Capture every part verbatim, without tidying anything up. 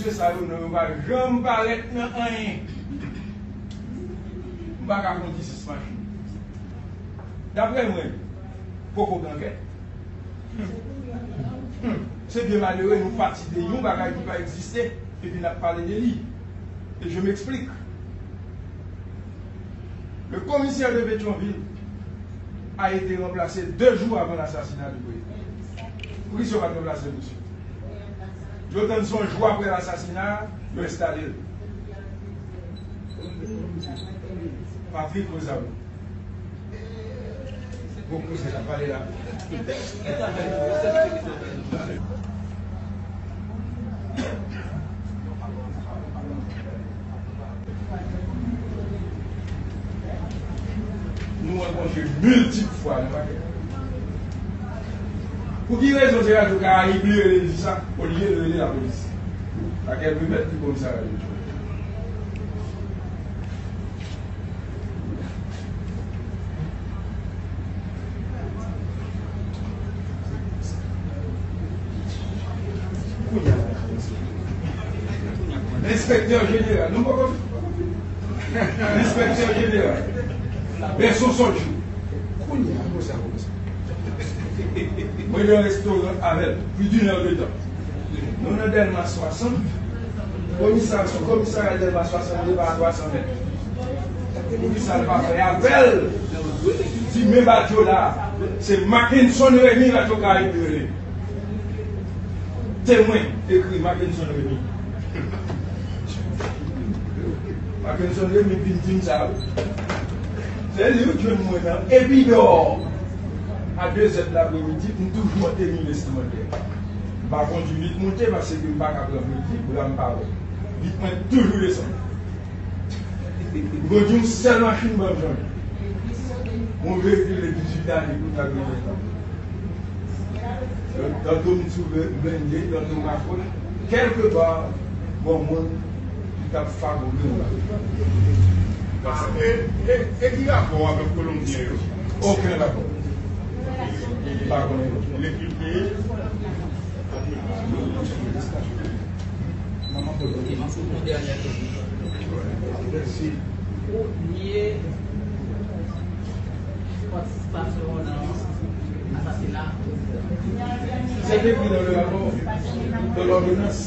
Mesye sa yo, non, yo pa janm parèt nan anyen. M pa ka kondi sis machin. Daprè mwen, poko gen ankèt. Se byen malere, nou pati de yon bagay ki pa egziste, epi n ap pale de li. E je m'explique. Le commissaire de Pétion-Ville a été remplacé deux jours avant l'assassinat du président. Poukisa yo pa t ranplase l, mesye? Yo tann se yon jou apre lasasina, yo enstale l. Patrick Rosario. Bon, kouzen la, pale la. Nou rankontre miltip fwa nan pakèt. Pou ki rezon se radyo Karayib li rele l di sa, olye l rele lapolis? Pakèt remèt li komisarya de Djòl. Kounye a, enspektè jeneral, non, poko, poko fini. Enspektè jeneral, Bèson Sòtjou. Kounye a, kòmanse a kòmanse. Mwen nan restoran avè l, plis d'une heure de temps. Nou nan Dèlma swasant, komisarya, sou komisarya Dèlma swasannde pa a twa san mèt. Poukisa l pa fè apèl? Di men badyo la, se Mackenson Remy radyo Karayib rele. Temwen, ekri Mackenson Remy. Mackenson Remy vin di m sa, wi. Se li w jwenn mwen nan Epidor. A de zè de lapremidi, m toujou an teni vestimentè. M pa kondi vit monte paske m pa ka pran vit, bra m pa wè. Vit mwen toujou desann. M kondi yon sèl machin ban m jwenn. Yon veyikil de dizuit ane pou ta gen leta. Tanto m sou blende, tanto m akwòch. Kèlkepa, gon moun ki t ap fagote yon bagay. E, e, e ki rapò avèk Kolonbyen yo? Okenn rapò. M pa konnen yo. Lekilpe. Premye patisipasyon nan asasina prezidan. Sa te ekri nan le rapò, nan lòdonans.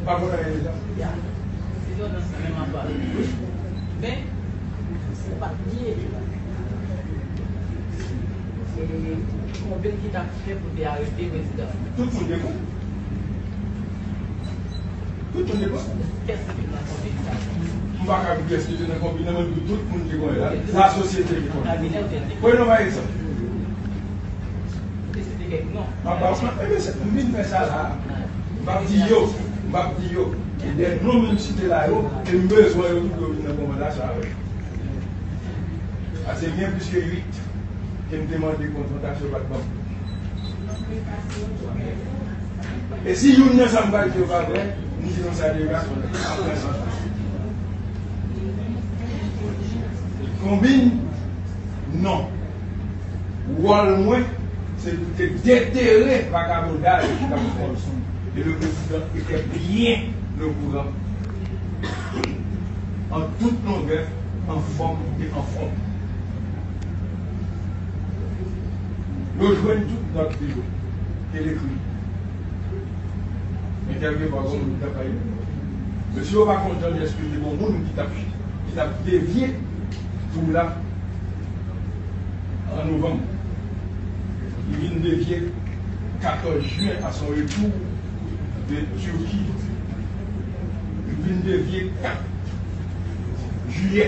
Pa konn anyen deja. Ya. Se lòdonans la menm apa. Men, se pa t byen. E konbyen ki t ap fè pou te arete prezidan? Tout moun te konn. Tout moun te konn. Kiyès ki te nan konbyen sa? M pa ka di kiyès ki te nan konbyen nan, mwen di tout moun te konn la. Lasosyete te konn. Pran yon egzanp. M ap ba w, ebyen, se, m vin fè sa la. M p ap di yo, m p ap di yo. E de non menm site la yo, e m bezwen yo tout yo vin nan kòmantè sa a, wi. Paske gen plis ke uit ke m te mande konfwontasyon, yo pa t ban m. E si youn nan sa m pral di yo pa vrè, m di nou sa deja, m ap pran santans. Konbyen? Non. Wòl mwen, se pou te detere vakabondaj ki t ap fè l. E le prezidan etè byen okouran, an tout longè, an fòm e an fon. Yo jwenn tout nòt li yo, ke l ekri. Men kèlkefwa, gon moun ki t ap pale. Mesye yo pa konn jan li eksplike gon moun ki t ap, ki t ap devye tou la an novanm. Li vin devye katòz jen à son retour de Turquie. Li vin devye kat jiyè.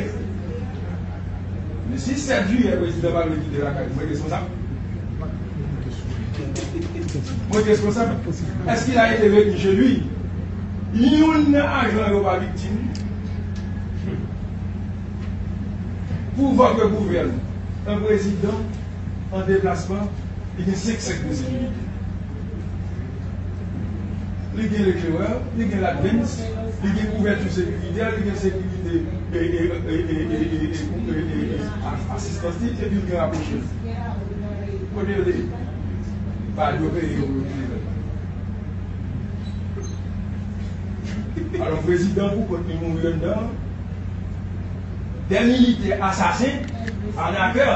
Men si sèt jiyè, prezidan pa vle kite lakay, mwen responsab? Mwen responsab? Est-ce qu'il a été retenu chez lui? Youn nan ajan yo pa viktim. Pour votre gouverne, un président en déplacement, li gen senk sèk de sekirite. Li gen leklerè, li gen ladvens, li gen kouvèti sekiritè, li gen sekirite, e, e, e, a-, asistans li, epi li gen rapwoche l. Kote yo te ye? Ba yo peye yo pou yo kite l. Alò, prezidan pou kont li mouri anndan, de militè asasen, anakè,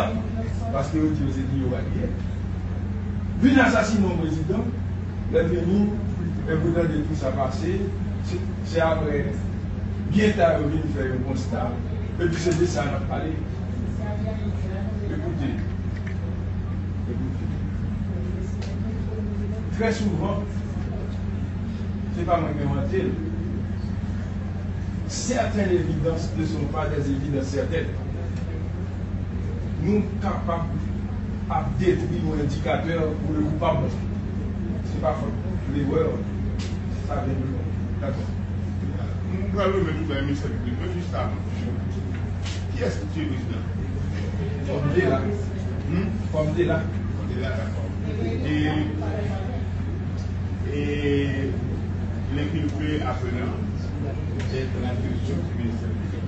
paske yo di yo se Guillaume Rabier, vin asasinen yon prezidan, lè vini, e pou tande tou sa pase, se, se apre byen ta yo vin fè yon konsta, epi se de sa n ap pale. Ekoute, ekoute. Trè souvan, se pa mwen ki envante l. Certaines évidences ne sont pas des évidences certaines. Nou kapab ap detwi yon endikatè pou le koupab. Se pa fòt, lerè, sa vin de nou. Dakò. Nou pral remet tout bagay ministè piblik la jis avan. Kiyès ki tire prezidan? Fò m te la. Hmm? Fò m te la. Fò m te la, dakò. E, e, l'inculpé apprenant des transgressions du ministère public.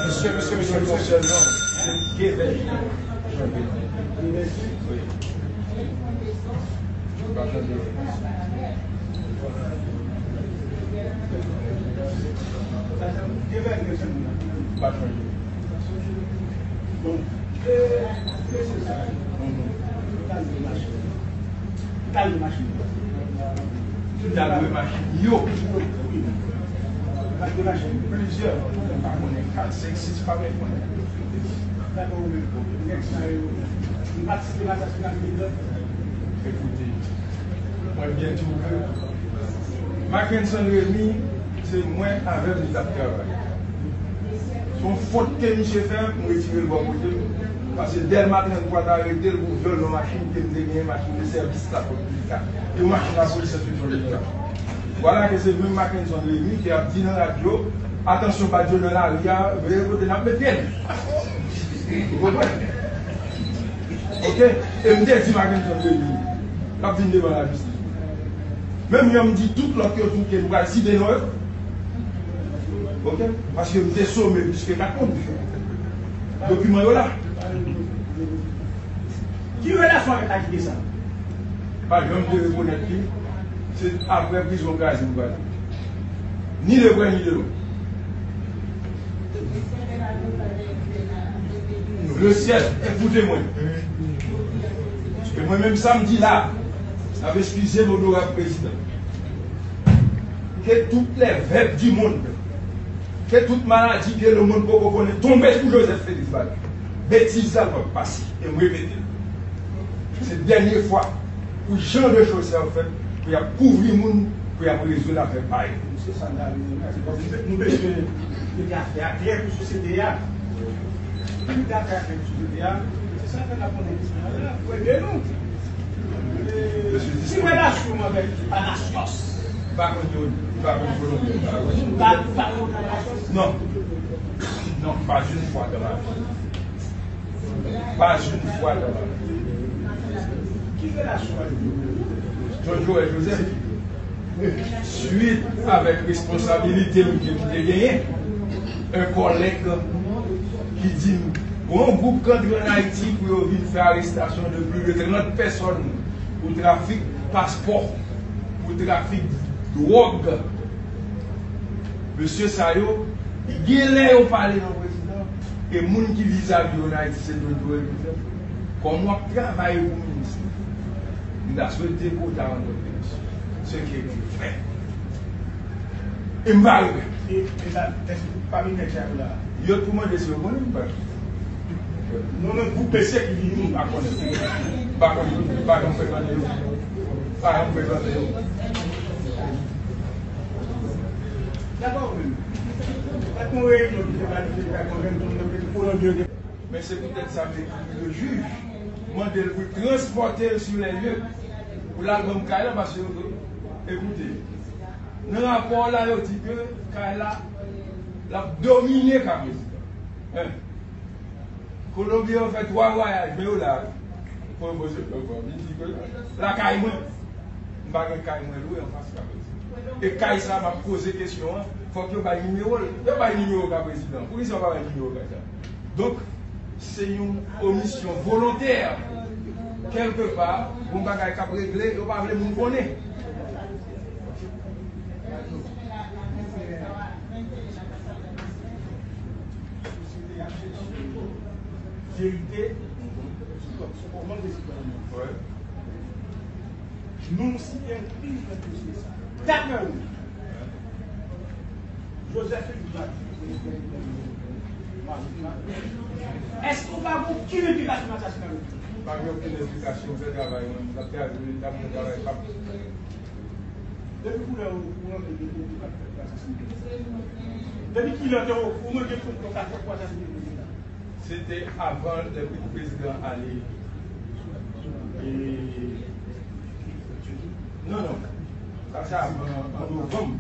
Mesye, mesye, mesye, mesye, non. Wi. Bon, e, mesye sa yo, kalme machin. Kalme machin. Yo ta lwe machin yo. Kalme machin. Plizyè, m pa konnen, kat, senk, sis, pa menm konnen. Dakò, ou menm. Nèg sa yo, nou pa t site Matas, nou pa t site Grann. Ekoute, mwen byen di w ke Mackenson Remy, se mwen avè l li t ap travay. Se yon fot ke misye fè, m retire l bò kote m. Paske Dèlma trannntwa ta arete l pou vyòl yon machin ke m te genyen, machin de sèvis lapolis. Yon machin lapolis enstriksyon de leta. Vwala ke se menm Mackenson Remy ki ap di nan radyo, atansyon, bat yo nan lari a, veye kote n ap met pye n. Ou konprann? Oke? E m te di Mackenson Remy, l ap vin devan lajistis. Menm jan m di tout lòt yo tou ke m pral site non yo. Oke? Paske m te some pliske kat moun. Dokiman yo la. Ki relasyon avèk A J P sa? Pa janm te rekonèt li, se apre prizon kraze m pral. Ni de prè, ni de lwen. Le syèl, ekoute mwen. E mwen menm sa m di la, n ap eskize m, onorab prezidan. Que toutes les veuves du monde, que tout maladi ke lemonn poko konnen tonbe sou Joseph Félix Badio. Betiz la p ap pase, e m repete l. Se dènye fwa pou jan de choz sa yo fèt, pou y ap kouvri moun, pou y ap rezoud afè pa yo. Se sa n ta vle di, se kòmsi nou bezwen mete afè a klè pou sosyete a. Pou mete afè a klè pou sosyete a, se sa n ta konnen pou ede nou. E, ki relasyon w avèk Palacios? M pa konn yo, m pa konn Kolonbyen, m pa konn. Ou pa, ou pa konn Palacios? Non. Non, pas une fois dans ma vie. Pas une fois dans ma vie. Ki relasyon w avèk Jojo? Jojo e Joseph. Swit avèk responsabilite m ke m te genyen, yon kòlèg ki di m, gon gwoup k antre ann Ayiti pou yo vin fè arestasyon de plis de trant pèsòn pou trafik paspò, pou trafik dwòg. Mesye sa yo, gen lè yo pale nan prezidan, e moun ki vizavi yo ann Ayiti se Jojo e Joseph. Kòm w ap travay pou minis la, m ta swete ke w ta rankontre misye. Se ke li fè. E m pa regrèt. E, e sa, èske pami nèg sa yo la? Yo tou mande si yo konnen m pa. Non, non, gwoup mesye ki vini. M pa konnen. M pa konnen. M pa janm frekante yo. M pa janm frekante yo. Dakò, wi. Gad yon reyinyon ki te planifiye pou Wellington, nan Kolonbyen. Men se poutèt sa m ekri le jij, mande l pou l transpòte l sur les lieux, pou l al ban m kay la, paske yo, ekoute, nan rapò la, yo di ke kay la, l ap domine ka prezidan. Hein? Kolonbyen yo fè twa vwayaj, men yo la, wi. Pou yo poze, pou yo vin di ke lakay mwen. Pa gen kay mwen lwe anfas Kaprez. E kay sa, m ap poze kesyon an, fòk yo bay nimewo l. Yo bay nimewo Kaprez la. Poukisa yo pa bay nimewo kay sa? Donk, se yon omisyon volontè. Kèlkepa, yon bagay k ap regle, yo pa vle moun konnen. Verite, sou kòman prezidan. Nou site anpil nan dosye sa. Daprè ou, Joseph Félix Badio, èske w pa gen okenn enplikasyon nan asasina yo? Pa gen okenn enplikasyon, m fè travay mwen, m t ap travay, m t ap fè travay pa m. Depi koulè ou, ou rantre de gwo kou k ap fèt pou asasine. Depi kilè ou te okonn gen konplo k ap fèt pou asasine prezidan? Se te avan lè prezidan ale. E, non, non. Sa se avan, an novanm.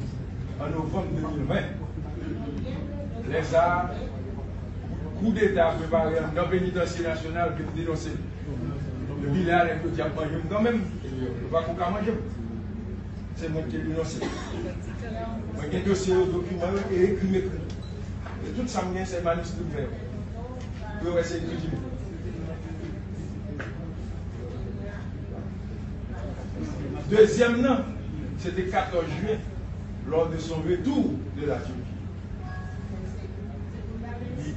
An novanm de mil ven. Lè sa a, koudeta prepare anndan Penitansye Nasyonal ke m denonse. Epi lè a, nèg yo di y ap manje m kanmenm. Yo pa ko ka manje m. Se mwen ki te denonse. Mwen gen dosye yo, dokiman yo, e ekri m ekri. E tout sa m gen, se maniskri m fè yo. Pou yo wè se ekri ki m. Dezyèm nan, se te katòz jen, lors de son retour de la Turquie. Li,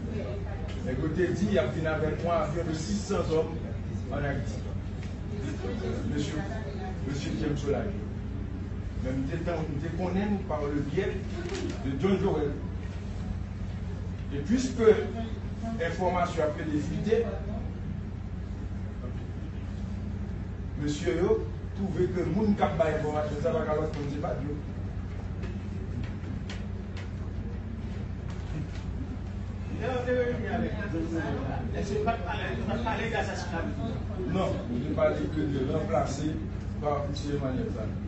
nèg yo te di y ap vin avèk yon avyon de sis san zòm ann Ayiti. Mesye, mesye James Solages. Men m te tan, m te konnen l par le biais de John Joel. E piske enfòmasyon ap pede fite, mesye yo twouve ke moun k ap bay enfòmasyon sa pa ka lòt moun, se Badio. Lè yo te reyini avèk John Joel la, èske yo pa t pale, yo pa t pale de asasina prezidan? Non, nou te pale ke de ranplase pa misye Emmanuel Sanon.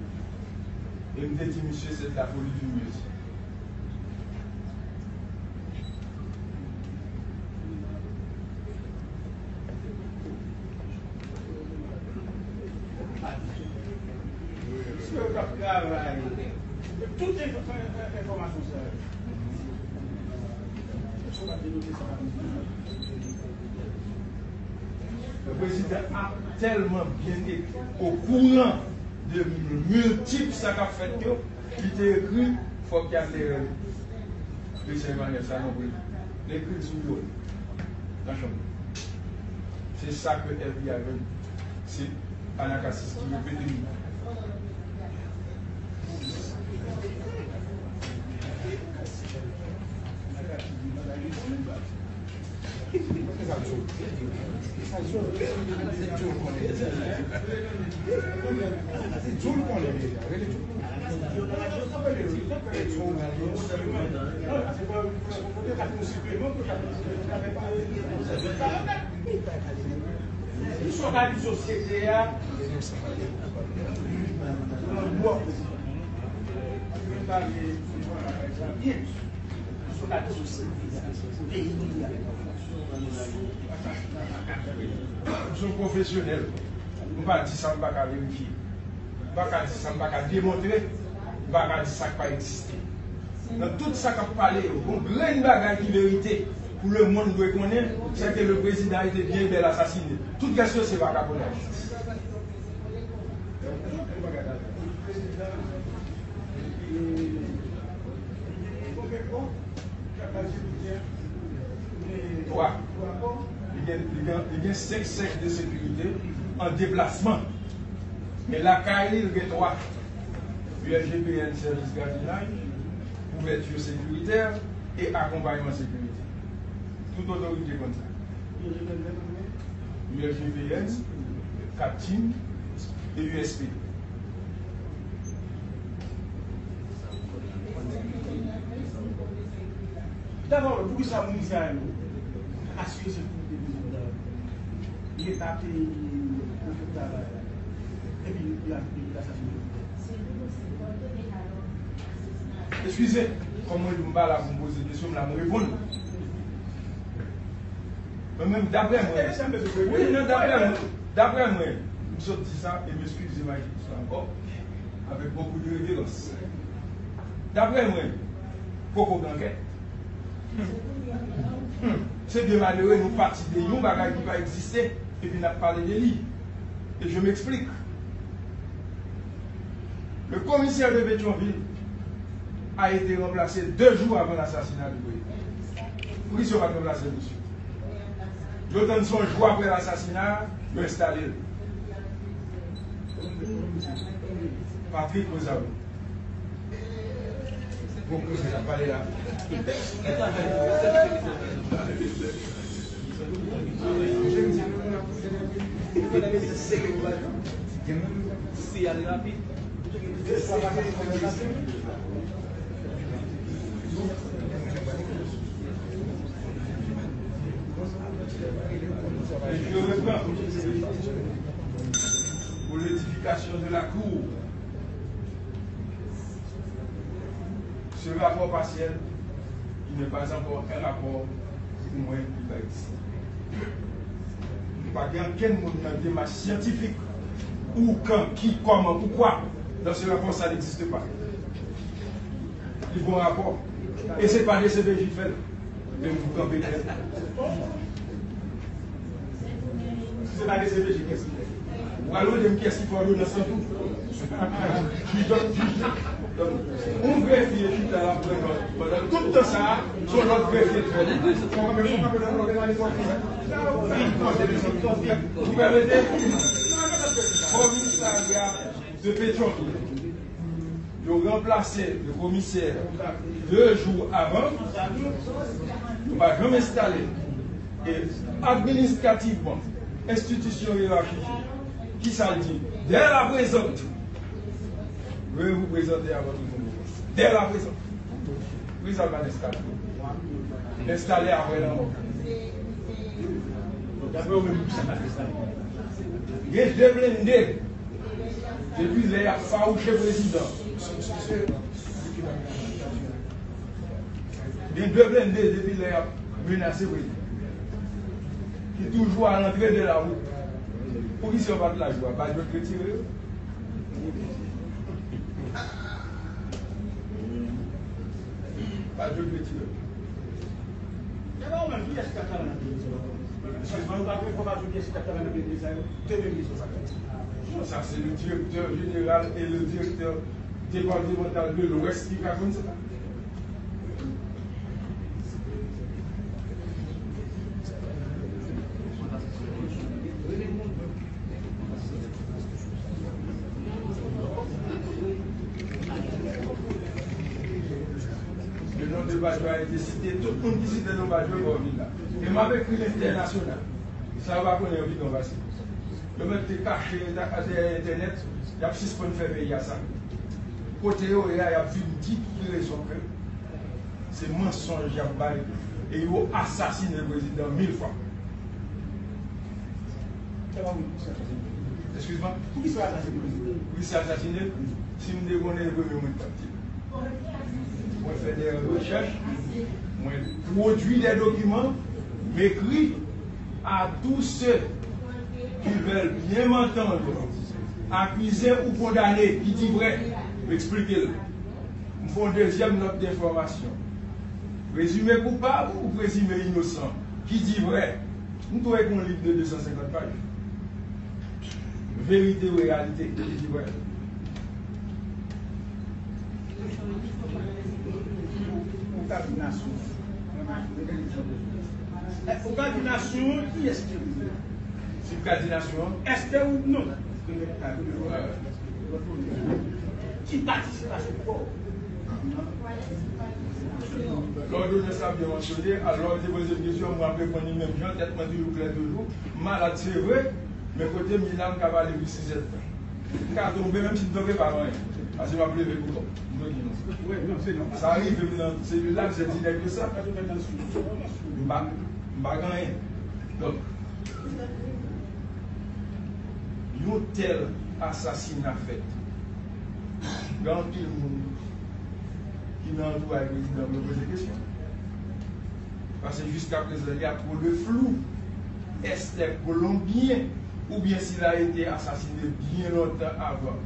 E m te di misye, c'est de la folie furieuse. Misye yo t ap travay. Tout enfòmasyon sa yo. Le président a tellement bien été au courant de multiples sa k ap fèt yo, li te ekri, fòk y ap lè Prezidan Emmanuel Sanon pou li. Li ekri l sou biwo l, nan chanm li. Se sa ke F B I jwenn. Se Anakasis ki repete li. Misyon ka di sosyete a, nan bò, misyon ka di sosyete a, peyi a. M se yon pwofesyonèl. M pa di sa m pa ka verifye. M pa ka di sa m pa ka demontre. M pa ka di sa k pa egziste. Nan tout sa k ap pale yo, gon grenn bagay ki verite pou lemonn dwe konnen, se ke le président a été bien et bel assassiné. Tout rès yo se vakabonaj. Twa. Li gen, li gen, li gen senk sèk de sekirite an deplasman. Men lakay li, li gen twa. U S G P N, sèvis gadinaj, kouvèti sekiritè e akonpayman sekirite. Tout otorite konn sa. U S G P N, Captain e U S P. Dabò, poukisa moun sa yo asire sekirite prezidan? Leta peyi yo fè travay la. Epi, epi, epi, asasinen prezidan. Eskize, kòm mwen di w m pa la pou m poze kesyon, m la m reponn. Mwen menm, daprè mwen, wi, non, daprè mwen, daprè mwen, m sot di sa, e m eskize majistra ankò. Avec beaucoup de révérence. Daprè mwen, Koko gen kè. Hmm. Se byen malere, nou pati de yon bagay ki pa egziste, epi n ap pale de li. Et je m'explique. Le commissaire de Pétion-Ville a été remplacé deux jours avant l'assassinat du président. Poukisa yo pa t ranplase l, mesye? Yo tann se yon jou apre lasasina a, yo enstale l. Patrick Rosalon. Bon, koze n ap pale la. Et je reprends. Pour l'édification de la cour, ce rapport partiel, il n'est pas encore un rapport pour mwen, li pa egziste. Pa gen ankenn moun nan demach syantifik, ou kan, ki, kòman, poukwa, dans ce rapport, ça n'existe pas. Li gon rapò. E se pa D C P J k fè l. Men m kanpe nèt. Si se pa D C P J, kiyès ki fè l? Ou pral mande m kiyès ki fè òdonans lan tou. Jij donk, jij donk. Yon grefye chita la pran nòt. Pandan tout tan sa a, se yon lòt grefye k fè l. Ou pèmete? Komisarya de Petyonvil. Yo ranplase le komisè de jou avan. Yo pa janm enstale. E administrativman, enstitisyon yerarchifye, kisa l di? Dès la présente. Veuillez vous présenter à votre nouveau poste. Dès la présente. Poukisa l pa t enstale? Enstale apre lanmò. Gen de blende depi lè y ap fawouche prezidan. Gen de blende depi lè y ap menase prezidan. Ki toujou a lantre de la wout. Poukisa yo pa t la jou a? Badjo t retire yo. Badjo t retire yo. Epa ou menm, kiyès ki t ap travay nan blende sa yo? Eskize m, ou pa gen enfòmasyon kiyès ki t ap travay nan blende sa yo? Te menm ki sou sa. Non, sa se le directeur général et le directeur départemental de l'Ouest ki ka konn sa. Le nom de Badjo a été cité, tout moun ki site non Badjo yo pa vin la. E m ap ekri lentènasyonal. Sa yo pa konnen yo vin nan pase. Yo mèt te kache dèyè entènèt, y ap sispann fè peyi a sa. Kote yo ye a, y ap vin di ki rezon ke se mansonj y ap bay e yo asasine prezidan mil fwa. Eskize m. Poukisa yo asasine prezidan? Poukisa yo asasine? Si m te konnen, premye mwen t ap di. Mwen fè de rechèch, mwen pwodui de dokiman, m ekri à tous ceux qui veulent bien m'entendre, akize ou kondane, ki di vrè, m eksplike l. M fè yon dezyèm nòt de enfòmasyon. Prezime koupab ou prezime inosan, ki di vrè. M tou ekri yon liv de de san senkant paj. Verite ou reyalite, ki di vrè. Ou ka di nasyon. Ou ka di nasyon, kiyès ki te rive? Si m ka di nasyon an? Èske ou, non. Ki patisipasyon fò? Lòdonans la byen mansyone, alò, te poze m kesyon, mwen ap reponn li menm jan, tèt mwen toujou klè toujou. M malad, se vre, men kote m ye la, m ka pale pi sizèt. M ka tonbe, menm si m tonbe, pa anyen. Paske m ap leve tou. M tonbe non. Sa rive m nan selil la, m se dirèk de sa. M pa, m pa gen anyen. Donk, yon tèl asasina fèt. Gen anpil moun ki nan antouraj prezidan pou yo poze kesyon. Paske jiskaprezan, il y a trop de flou. Est-ce que Colombien, oubyen si l a été assassiné byen lontan avan?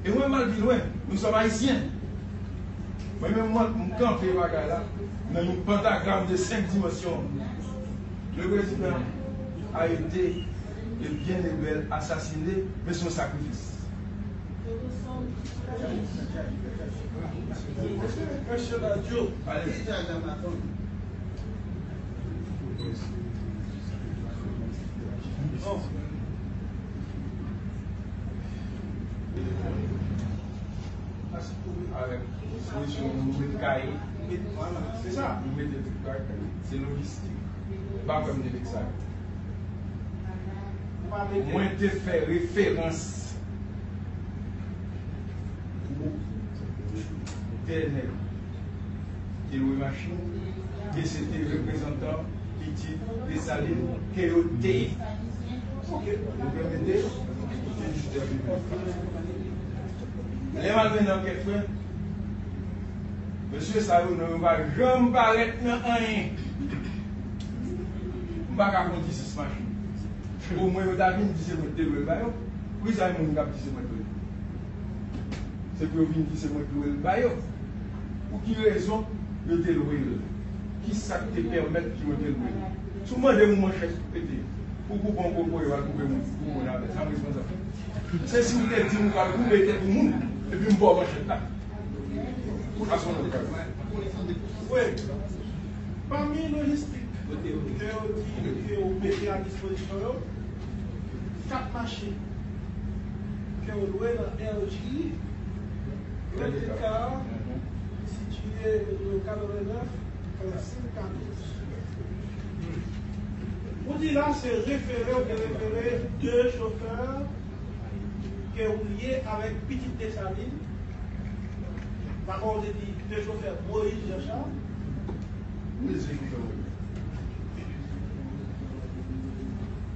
E mwen, m al pi lwen, nou sòm ayisyen. Mwen menm, mwen, m kanpe bagay la nan yon pantagram de senk dimansyon. Le président a été, et bien et belle, assassiné, men se yon sakrifis. Mesye Dadyo. Bon. Avèk solisyon nou met kaye, met, vwala, se sa. Nou mete tout bagay, se lojistik. Ou pa kwè m te vin sa. Mwen te fè referans pou dè nèg te lwe machin, ke se te reprezantan pitit Desalin ke yo te ye. Ok, nou pèmete, se jis de piblik. Lè m al mennen ankèt, frè, mesye sa yo, non yo pa janm parèt nan anyen. M pa ka kondi sis machin. Omwen yo ta vin di se mwen ki te lwe l ba yo. Poukisa gen moun k ap di se mwen ki lwe l? Se pou yo vin di se mwen ki lwe l ba yo. Pou ki rezon yo te lwe l? Kisa k te pèmèt ke yo te lwe l? Si w mande yon manchèt pou pete, pou koupe yon kokoye, w al koupe moun, pou moun avè l, sa m responsab. Se si w te di m w pral koupe tèt yon moun, epi m ba w manchèt la. Pou fason nou fè. Wi. Pami lojistik ke yo di ke w mete a dispozisyon yo, kat machin ke w lwe nan R J, Grand Car, sitiye nan katrevenèf, trannsenk katòz. Ou di la se refere, ou te refere de chofè ke w lye avèk pitit Desalin. Dakò, ou te di de chofè Moïse Jean Charles. Wi, se chofè Moïse.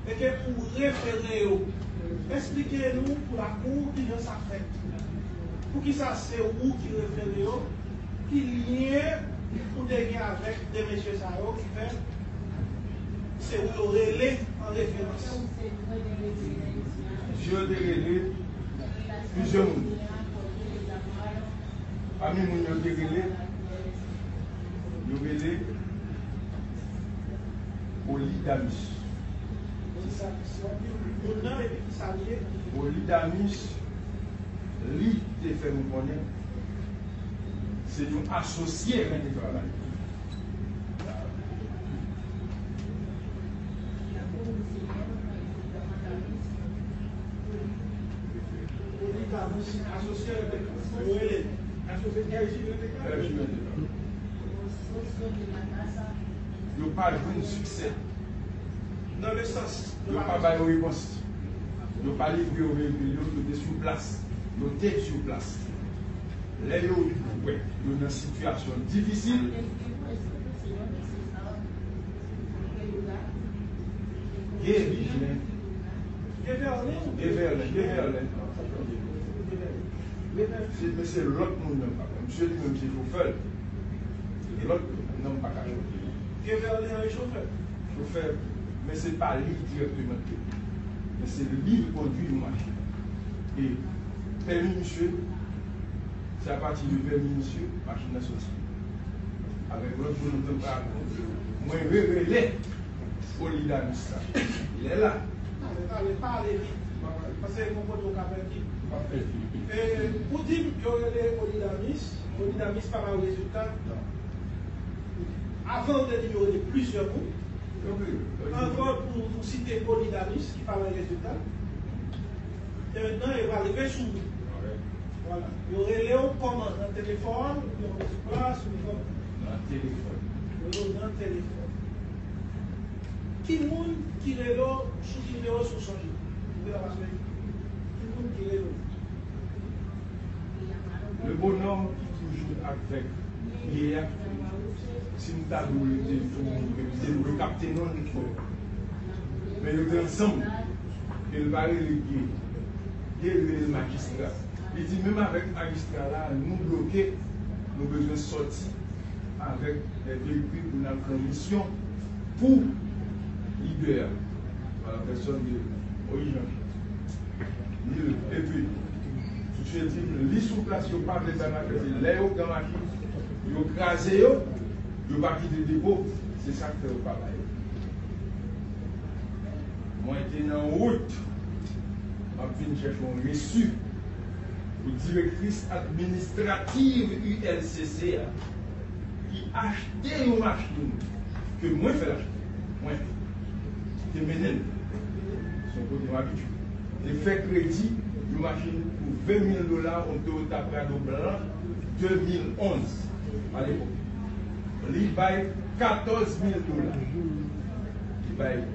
E ke ou refere yo. Esplike nou pou lakou kijan sa fèt. Poukisa se ou ki refere yo? Ki lyen ou te gen avèk de mesye sa yo ki fè se ou yo rele an referans? Misye yo te rele plizyè moun. Pami moun yo te rele, yo rele Olidamis. Olidamis, li te fè nou konnen se yon asosye mwen te travay. Yo pa jwenn siksè. Nan le sans, yo pa ba yo repons. Yo pa livre yo veyikil yo, yo te sou plas. Yo te sou plas. Lè yo wè yo nan sitiyasyon difisil, Gevelen. Gevelen, Gevelen. Se, men se lòt moun nan, papa. Misye li menm se chofè l. Lòt moun nan, m pa ka chofè. Gevelen an chofè. Chofè, men se pa li dirèkteman ki. Men se li ki kondui yon machin. E pèmi misye, se apati de pèmi misye, machin nan soti. Avèk lòt moun nan, m pa, mwen revele Olidamis la. Lè la. Pale, pale, pale vit. Paske gon kote w ka pèdi. E, ou di m yo rele Olidamis, Olidamis pa ba w rezilta. Avan ou te di m yo rele plizyè moun. Avan pou, pou site Olidamis ki pa bay rezilta. E mentnan, yo pral rive sou ou. Vwala. Yo rele w kòman? Nan telefòn, oubyen yon ti plas, oubyen kòman? Nan telefòn. Yo rele w nan telefòn. Ki moun ki rele w sou nimewo si w sonje? Ou rele w pa sonje? Ki moun ki rele w? Le bonhomme qui toujours avec vieillard, si m ta dwe rete pou mwen, m te dwe kapte non l. Men yo te ansanm. E l pa rele Guy. Guy rele l majistra. Li di, menm avèk majistra la, nou bloke, nou bezwen sòti avèk lè veyikil pou n al fè yon misyon pou lidè a. An la pèsòn de Moïse Jean Charles. Epi, Misye di m, li sou plas, yo pa vle bay machin, se lè yo pran machin, yo kraze yo, yo pa kite depo, se sa k fè yo pa bay yo. Mwen te nan wout, m ap vin chèche yon resi pou direktris administrativ U L C C a, ki achte yon machin ke mwen fè l achte. Mwen te mennen l. Se yon kote m abitye. Te fè kredi yon machin pou ven mil dola, yon Toyota Prado blan, de mil onz, alepòk. Li bay katòz mil dola. Li bay